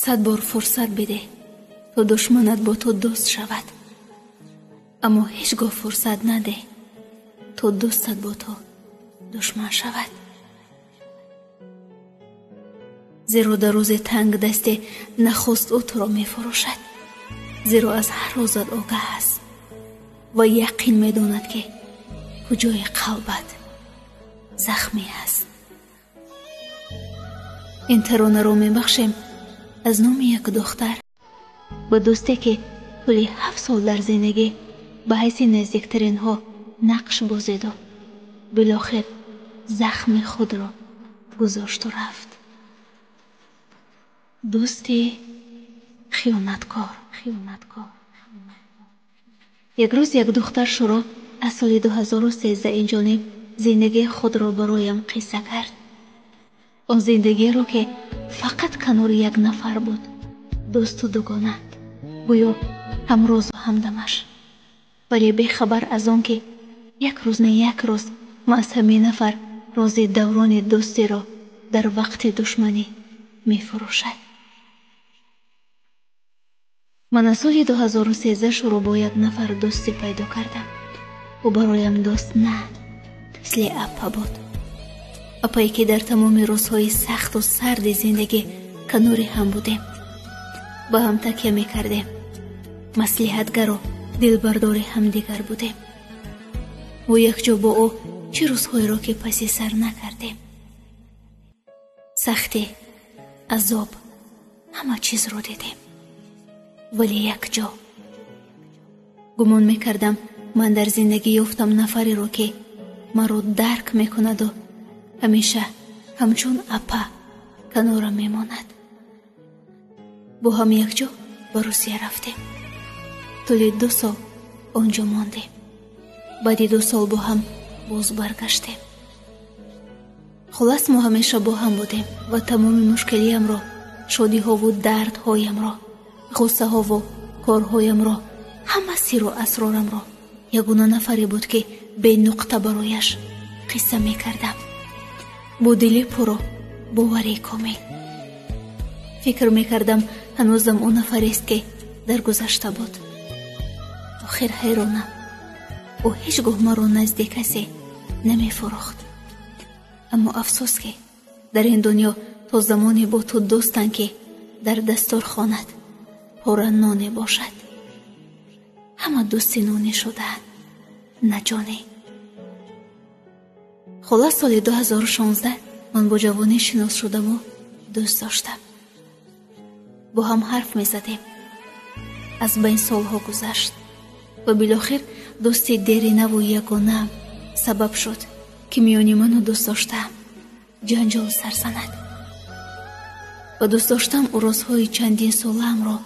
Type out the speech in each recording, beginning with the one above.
100 бор фурсат бидеҳ то душманат бо ту дӯст шавад, аммо ҳеҷ гоҳ фурсат надеҳ то дӯстат бо ту душман шавад. Зеро дар рӯзи танг дасте нахуст ӯ туро мефурӯшад, зеро аз ҳар рӯзат огаҳ аст ва яқин медонад, ки куҷои қалбат захмӣ аст. Ин таронаро мебахшем аз номи як духтар ба дӯсте, ки тӯли 7 сол дар зиндагӣ ба ҳайси наздиктаринҳо нақш бозиду билохир захми худро гузошту рафт. Дӯсти хиёнаткор. Як рӯз як духтар шуро аз соли 2013 инҷониб зиндагии худро бароям қисса кард. Он зиндагиеро, ки фақат канори як нафар буд, дӯсту дугона, гӯё ҳамрозу ҳамдамаш, вале бехабар аз он ки як рӯз не як рӯз маҳз ҳамин нафар рози даврони дӯстиро дар вақти душманӣ мефурӯшад. Ман аз соли 2013 шурӯъ бо як нафар дӯстӣ пайдо кардам. Ӯ бароям дӯст на, мисли апа буд. Апае, ки дар тамоми рӯзҳои сахту сарди зиндагӣ канори ҳам будем, ба ҳам такя мекардем, маслиҳатгару дилбардори ҳамдигар будем. Мо якҷо бо ӯ чӣ рӯзҳоеро ки паси сар накардем. Сахтӣ, азоб, ҳама чизро дидем, вале якҷо. Гумон мекардам, ман дар зиндагӣ ёфтам нафареро, ки маро дарк мекунаду ҳамеша ҳамчун апа канорам мемонад. Бо ҳам якҷо ба Русия рафтем. Тӯли 2 сол онҷо мондем. Баъди 2 сол бо ҳам боз баргаштем. Хулас, мо ҳамеша бо ҳам будем ва тамоми мушкилиямро, шодиҳову дардҳоямро, ғуссаҳову корҳоямро, ҳама сиру асрорамро ягона нафаре буд, ки бенуқта барояш қисса мекардам. Бо дили пуру боварии комил. Фикр мекардам, ҳанӯзам ӯ нафарест, ки дар гузашта буд. Охир ҳайронам, ӯ ҳеҷ гоҳ маро назди касе намефурӯхт. Аммо афсӯс, ки дар ин дунё то замоне бо ту дӯстанд, ки дар дастурхонат пора ноне бошад. Ҳама дӯсти ноне шудаанд, на ҷонӣ. Хулас, соли 2016 ман бо ҷавонӣ шинос шудаму дӯст доштам. Бо ҳам ҳарф мезадем. Аз байн солҳо гузашт ва билохир дӯсти деринаву ягонаам сабаб шуд, ки миёни ману дӯст доштаам ҷанҷол сар занад. Ва дӯст доштам ӯ розҳои чандин солаамро,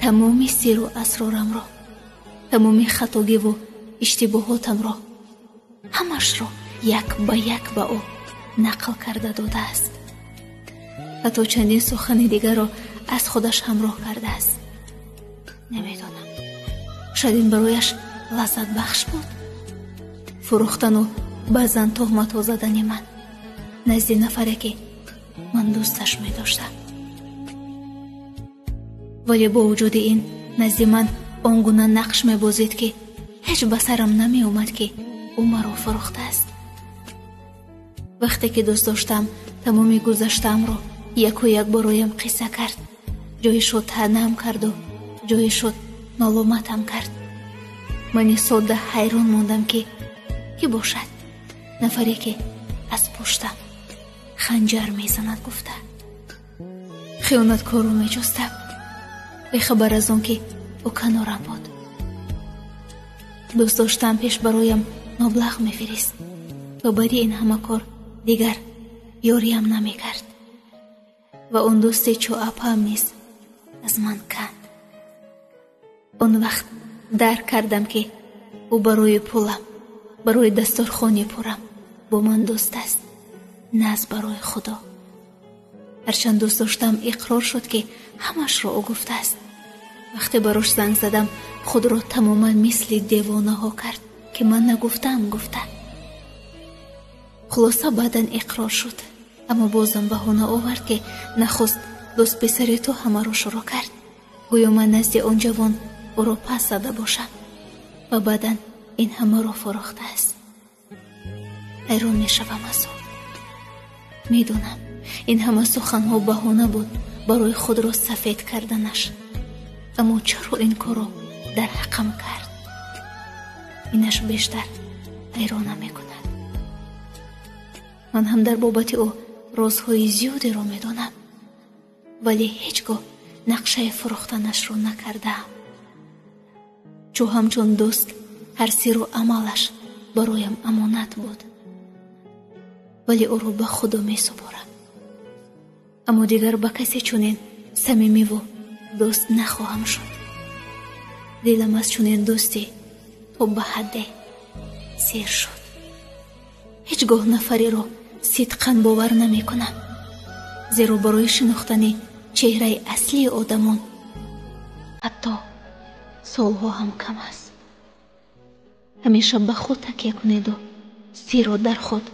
тамоми сиру асрорамро, тамоми хатогиву иштибоҳотамро, ҳамашро як ба як ба ӯ нақл карда додааст. Ҳатто чандин сухани дигарро аз худаш ҳамроҳ кардааст. Намедонам, шояд ин барояш лаззатбахш буд. Фурӯхтану баъзан туҳматҳо задани ман назди нафаре, ки ман дӯсташ медоштам. Вале бо вуҷуди ин назди ман он гуна нақш мебозид, ки ҳеҷ ба сарам намеомад, ки ӯ маро фурӯхтааст. Вақте ки дӯст доштам, тамоми гузаштаамро яку як бароям қисса кард. Ҷои шуд таънаам карду ҷои шуд маломатам кард. Мани содда ҳайрон мондам, ки кӣ бошад нафаре, ки аз пуштам ханҷар мезанад гуфта. Хиёнаткорро меҷустам, бехабар аз он ки ӯ канорам буд. Дӯст доштам пеш бароям маблағ мефирист ва баъди ин ҳама кор дигар ёриям намекард. Ва он дӯсти чӯ апаам низ аз ман канд. Он вақт дарк кардам, ки ӯ барои пулам, барои дастурхони пурам бо ман дӯст аст, на аз барои Худо. Ҳарчанд дӯст доштам иқрор шуд, ки ҳамашро ӯ гуфтааст. Вақте барош занг задам, худро тамоман мисли девонаҳо кард, ки ман нагуфтаам гуфта. Хулоса, баъдан иқрор шуд, аммо бозам баҳона овард, ки нахуст Дӯст писари ту ҳамаро шурӯъ кард. Гӯё ман назди он ҷавон ӯро пас зада бошам ва баъдан ин ҳамаро фурӯхтааст. Ҳайрон мешавам аз ӯ. Медонам, ин ҳама суханҳо баҳона буд барои худро сафед карданаш. Аммо чаро ин корро дар ҳаққам кард? Инаш бештар ҳайронам мекунад. Ман ҳам дар бобати ӯ розҳои зиёдеро медонам, вале ҳеҷ гоҳ нақшаи фурӯхтанашро накардаам. Чу ҳамчун дӯст ҳар сиру амалаш бароям амонат буд, вале ӯро ба Худо месупорам. Аммо дигар ба касе чунин самимиву дӯст нахоҳам шуд. Дилам аз чунин дӯстӣ то ба ҳадде сер шуд. Ҳеҷ гоҳ нафареро сидқан бовар намекунам, зеро барои шинохтани чеҳраи аслии одамон ҳатто солҳо ҳам кам аст. Ҳамеша ба худ такя кунеду сирро дар худ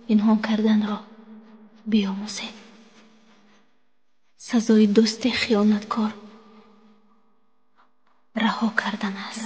пинҳон карданро биомӯзед. Сазои дӯсти хиёнаткор раҳо кардан аст.